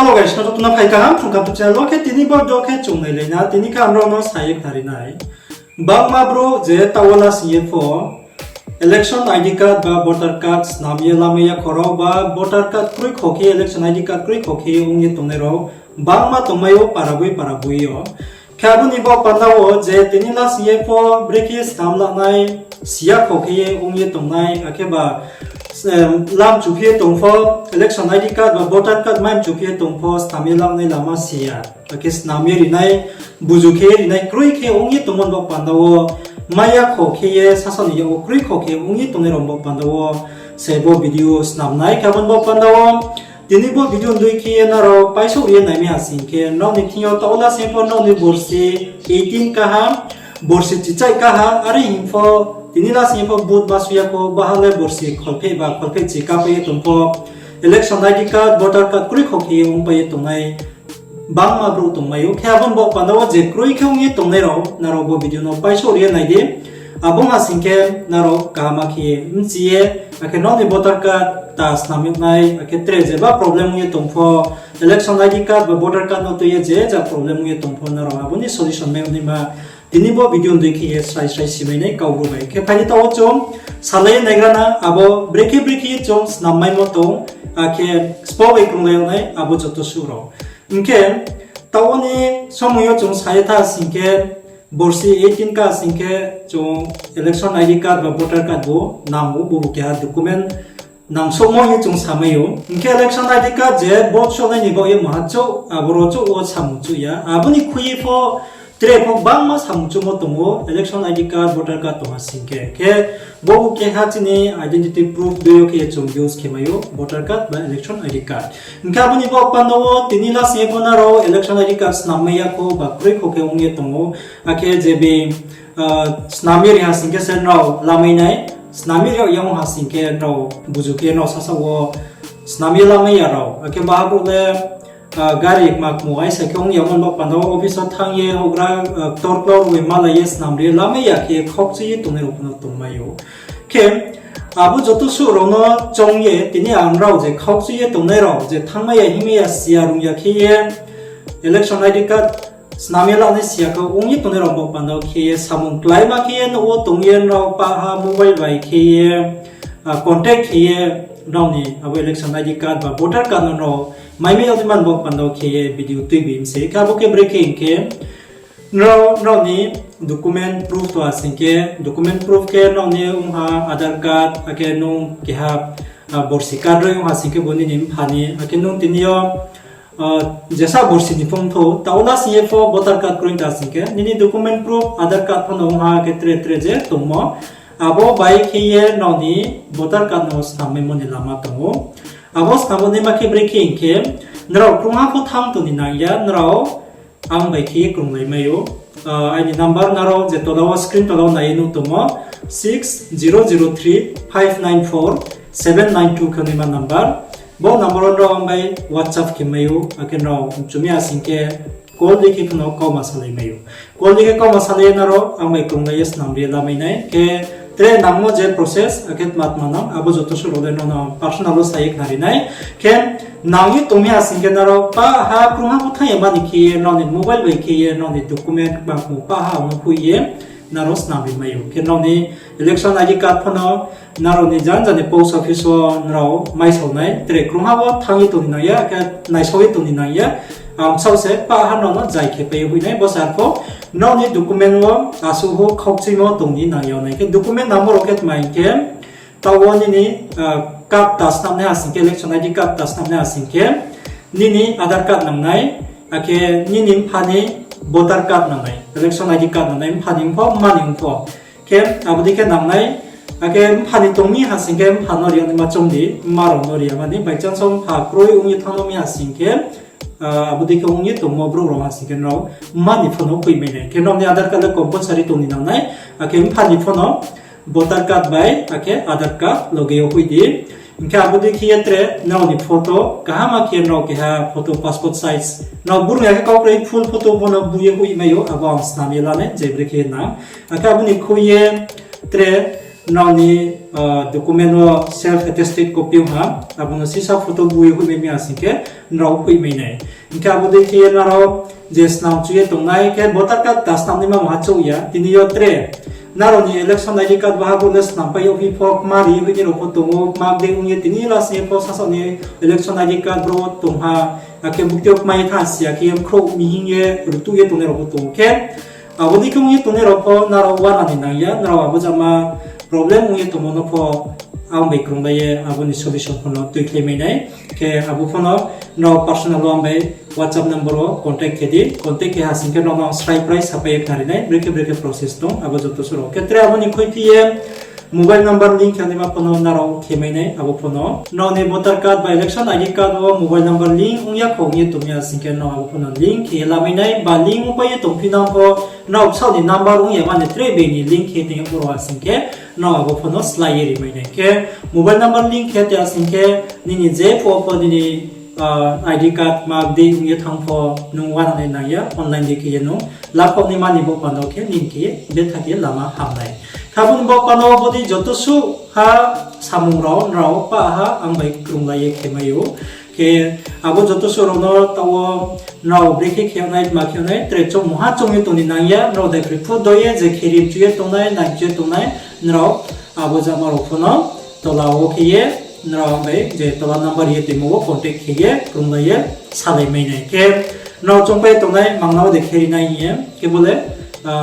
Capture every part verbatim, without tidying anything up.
Hello guys, no joto no phai kaham Phrung Kaham YouTube channel wo. Khe tini bo video khe chung nailai na, tini khe ang nrao no sa ye khnari nai. Bangma brouh je taoh wo lasing ye pho election I D card ba voter card snam ye lamai ya kho rao ba voter card kroi kho khe election I D card kroi kho khe ong ye tongnai rao bangma tongmai ou para boi para boi yo. Khe abo ni baoh panda wo je tini lasing ye pho brekhe snam lanai, si ya kho khe ye ong ye tongnai, akhe ba, lam chuphi ye tong pho, election I D card ba voter card mai chuphi ye tong pho, snam ye lanai lama si ya. Akhe snam ye rinai, buzu khe ye rinai kroi khe ong ye tongmo ni baoh panda wo, mai ya kho khe ye sasao ni yak wo kroi kho khe ong ye tongnai rao baoh panda wo se bo video snam nai. Khe abo ni baoh panda wo tini bo video ni dei khe ye nrao paisouh ri ye naimai ha sing khe, nrao ni thing yo taoh wo lasing ye pho nrao ni borsi eighteen kaha, borsi chichaih kaha, are hing pho tini lasing ye pho vote ma su ya kho, baha le borsi kholpheh ba kholpheh chi kapai ye tong pho, election I D card, voter card kroi kho khe ye ongpai ye tongnai bangma brouh tongmai ou. Khe abo ni baoh panda wo je kroi khe ong ye tongnai rao, nrao bo video no paisouh ri ye nai di. Abo ong ha sing khe nrao kaham khe ye bchi ye, akhe nrao ni voter card ta snam yag nai, akhe tre jeba problem ong ye tong pho, election I D card ba voter card no tui ye je ja problem ong ye tong pho, nrao abo ni solution mai yag naima tini bo video ni dei khe ye srai srai simai nai kau bru bai. Khe phai di taoh wo chung salai ye naigra na, abo brekhe brekhe ye chung snam maimo tong, akhe spo bai krunglai yag nai, abo joto suh rao. Hing khe, taoh wo ni somoi yo chung sa ye tha sing khe, borsi eighteen ka sing khe chung election I D card ba voter card bo nang ou, bo bo keha document nang souhmo hing ye chung samai ou. Hing khe election I D card je vote sohnai ni baoh ye maha chouh, aboro chouh wo samung chouh ya. Abo ni khui ye pho, tre pho bangma samung chouhmo tong ou, election I D card, voter card tong ha sing khe. Khe bo bo keha chini identity proof dei yo khe ye chung use khe mai ou, voter card ba election I D card. Hing khe abo ni baoh panda wo tini lasing ye pho nrao election I D card snam mai ya kho ba kroi kho khe ong ye tong ou. Akhe je bi, snam ye ri ha sing khe se nrao lamai nai, snam ye ri yag ya ong ha sing khe nrao buzu khe nrao sasao wo snam ye lamai ya rao. Akhe baha brouh le, gari kma kmo aisa khe ong ya ongmo ni baoh panda wo office wo thanng ye houhgra, ktor klau rui malai ye snam ri ye lamai ya khe khaukchui ye tongnai rao pho no tongmai ou. Khe abo joto suh rao no choung ye tini ang nrao je khaukchui ye tongnai rao je thanngmai ya, hingmai ya, si ya rung ya khe ye election I D card snam ye lanai si ya khe ong ye tongnai rao baoh panda wo khe ye samung kláima khe ye nouh wo tong ye nrao paha mobile bai khe ye, contact khe ye nrao ni abo election I D card ba voter card no nrao maimai yag naima ni baoh panda wo khe ye video tuibi mi se. Khe abo khe brekhe hing khe, nrao, nrao ni document proof tong ha sing khe, document proof khe nrao ni ong ha Aadhaar card, akhe nung keha, borsi card roi ong ha sing khe bo nini mpha ni, akhe nung tini yo, jesa borsi ni phung thou, taoh wo lasing ye pho voter card kroi ta sing khe, nini document proof, Aadhaar card pho no ong ha, akhe tre tre je tongmo, abo bai khe ye nrao ni voter card no snam maimo ni lama tong ou. Abo snam naima khe brekhe hing khe, nrao krungha pho thanng tong ni nang ya, nrao ang bai khe ye krunglai mai ou. Aini number nrao je tola wo screen tola wo nai ye nuh tongmo, six zero zero three five nine four seven nine two khe naima number. Bo number wo nrao ang bai WhatsApp khe mai ou, akhe nrao mchu mi ha sing khe call dei khe pho no kauma salai mai ou. Call dei khe kauma salai ye nrao ang bai krunglai ye snam ri ye lamai nai. Khe tre nangmo je process, akhe tma tma nang, abo joto suh rao le nrao no personal wo sa ye khnari nai. Khe nang ye tong mi ha sing khe nrao paha krungha pho thanng ya mani khe ye nrao ni mobile bai khe ye nrao ni document kma kmo paha ang no hoih ye nrao snam ri mai ou. Khe nrao ni election I D card pho no nrao ni janja ni post office wo nrao maisao nai, tre krungha wo thanng ye tong ni nang ya, khe naisao ye tong ni nang ya, ang saoh se paha nrao no jai khe pai ye hoih nai, bo se arpho nrao ni document wo asuh ho khaukchuimo tong ni nang ya nai. Khe document nangmo rao khe tma hing khe, taoh wo nini, card ta snam nai ha sing khe, election I D card ta snam nai ha sing khe, nini Aadhaar card nang nai, akhe nini mpha ni voter card nang nai, election I D card nang nai, mpha ni ong pho, mma ni ong pho. Khe abo dei khe nang nai, akhe mpha ni tong mi ha sing khe mpha no ri yag naima choung di, mma rao no ri ya mani, by chance wo mpha kroi ong ye thanng no mi ha sing khe, abo dei khe ong ye tongmo brouh rao ha sing khe nrao mma ni pho no hoih mai nai. Khe nrao ni Aadhaar card le compulsory tong ni nang nai, akhe mpha ni pho no voter card bai akhe Aadhaar card loge yo hoih di. Hing khe abo dei khe ye tre nrao ni photo, kaham khe nrao keha photo passport size, nrao buru ya khe kau kroi full photo pho no bu ye hoih mai ou, abo ang snam ye lanai, je brekhe nang. Akhe abo ni khui ye tre nrao ni, document wo self attested copy ong ha, abo no sisa photo bu ye hoih mai mi ha sing khe, nrao hoihmai nai. Hing khe abo dei khe ye nrao je snam chu ye tongnai khe voter card ta snam naima mungha chouh ya, tini yo tre nrao ni election I D card baha bo le snam pai yag phi pho, kma ri ye hoih nai rao pho tong ou, kma dei ong ye tini last ni pho sasaoh ni election I D card bro tong ha, akhe bukti yo kma ye tha si ya khe ye khrouh mi hing ye rutuh ye tongnai rao pho tong ou khe, abo dei khe ong ye tongnai rao pho nrao uana ni nang ya, nrao abo jama problem ong ye tongmo no pho ang bai krunglai ye abo ni solution pho no tuikhlai mai nai. Khe abo pho no nrao personal wo ang bai WhatsApp number wo contact khe di, contact khe ha sing khe nrao no srai prai sapai ye khnari nai, brekhe brekhe process tong abo joto suh rao. Khe tre abo ni khuiphi ye mobile number link khe naima pho no nrao khe mai nai, abo pho no nrao ni voter card ba election I D card wo mobile number link ong ya kho ong ye tong ya sing khe nrao abo pho no link khe ye lamai nai, ba link ongpai ye tongphi nang pho nrao bsaoh ni number ong ya mani tre bini link khe tong ya boro ha sing khe nrao abo pho no slái ye rimai nai. Khe mobile number link khe te ha sing khe nini je pho pho nini I D card ma dei ong ye thanng pho nung uana ni nang ya, online dei khe ye nung laphaoh naima ni baoh panda wo khe nini khe ye betha khe lama ham nai. Khe abo ni baoh panda wo bodei joto suh ha samung rao nrao pah ha ang bai krunglai ye khe mai ou. Khe abo joto suh rao no taoh wo nrao brekhe khe yag nai, tma khe yag nai, tre choung mungha choung ye tong ni nang ya, nrao daiphri phu do ye je kheri mchu ye tongnai, nai mchu ye tongnai, nrao abo jama rao pho no tola wo khe ye nrao ang bai je tola number ye toimo wo contact khe ye krunglai ye salai mai nai. Khe nrao choungpai tongnai mangna wo de kheri nai hing ye khe bo le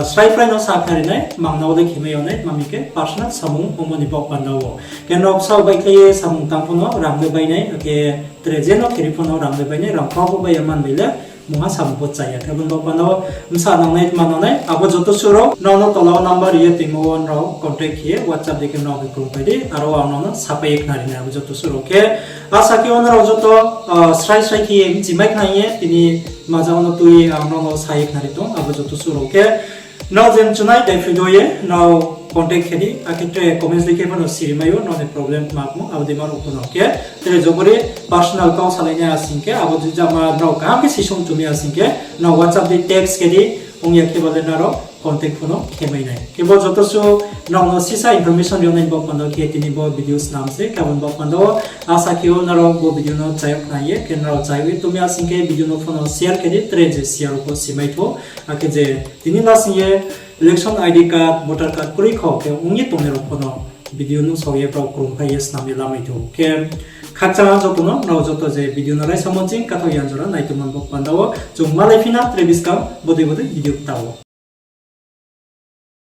srai prai no sa khnari nai, mangna wo de khe mai yag nai, tma hing khe personal samung ongmo ni baoh panda wo. Khe nrao bsaoh baihkhlai ye samung tang pho no rang le bai nai, akhe tre je no kheri pho no rang le bai nai, rang pho pho bai ya man bai le mungha samung pho cha ya. Khe abo ni baoh panda wo bsa nangnai, tma nangnai, abo joto suh rao nrao no tola wo number ye toimo wo nrao contact khe ye WhatsApp dei khe nrao bai krungpai di, aro ang nrao no sapai ye khnari nai abo joto suh rao. Khe asa khe o nrao joto srai srai khe ye bchi mai khna ye tini maja no tui ye ang nrao no sa ye khnari tong abo joto suh rao. Khe nrao je mchunai daiphri do ye nrao contact khe di, akhe tre comments dei khe pho no siri mai ou nrao ni problem tma tmo abo dei ma rao pho no. Khe tre jobori personal kau salai nai ha sing khe abo jama nrao kaham khe sisong chumi ha sing khe nrao WhatsApp dei text khe di, ong ya khe ba le nrao contact pho no khe mai nai. Khe bo joto suh nrao no sisa information ri yag nai ni baoh panda wo khe tini bo video snam se, khe abo ni baoh panda wo asa khe o nrao bo video no chayag khna ye, khe nrao chayag ye tongmi ha sing khe video no pho no share khe di, tre je share rao pho simai thou, akhe je tini last ni ye election I D card, voter card kroi kho khe ong ye tongnai rao pho no video no sao ye brao krungpai ye snam ye lamai thou. Khe khakchang joto no, nrao joto je video no raisa mo ching kathaoh yan jora nai tongmo ni baoh panda wo chung malai phi na tre buskang bodei bodei video kta wo.